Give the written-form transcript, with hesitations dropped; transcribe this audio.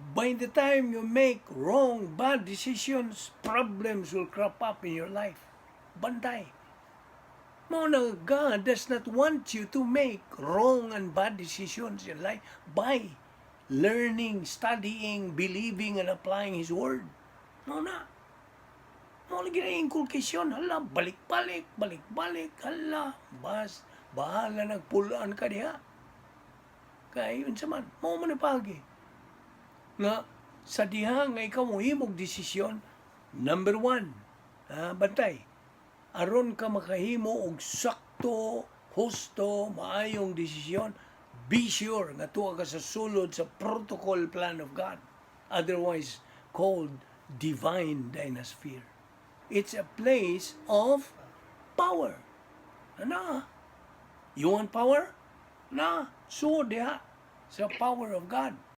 By the time you make wrong, bad decisions, problems will crop up in your life. Bantay. Mao na God does not want you to make wrong and bad decisions in life by learning, studying, believing, and applying His Word. Mao na. Mao lagi na inculcation. Hala, balik-balik, balik-balik. Hala, bas, bahala nagpulaan ka diha. Kay unsa man, mao man ni pagi. Nga, sa diha nga ikaw mohimog desisyon, number one, bantay, aron ka makahimo og sakto, husto, maayong desisyon, be sure nga tuwa ka sa sulod sa protocol plan of God, otherwise called divine dynasphere. It's a place of power. Ano? You want power? Na, suod diha sa power of God.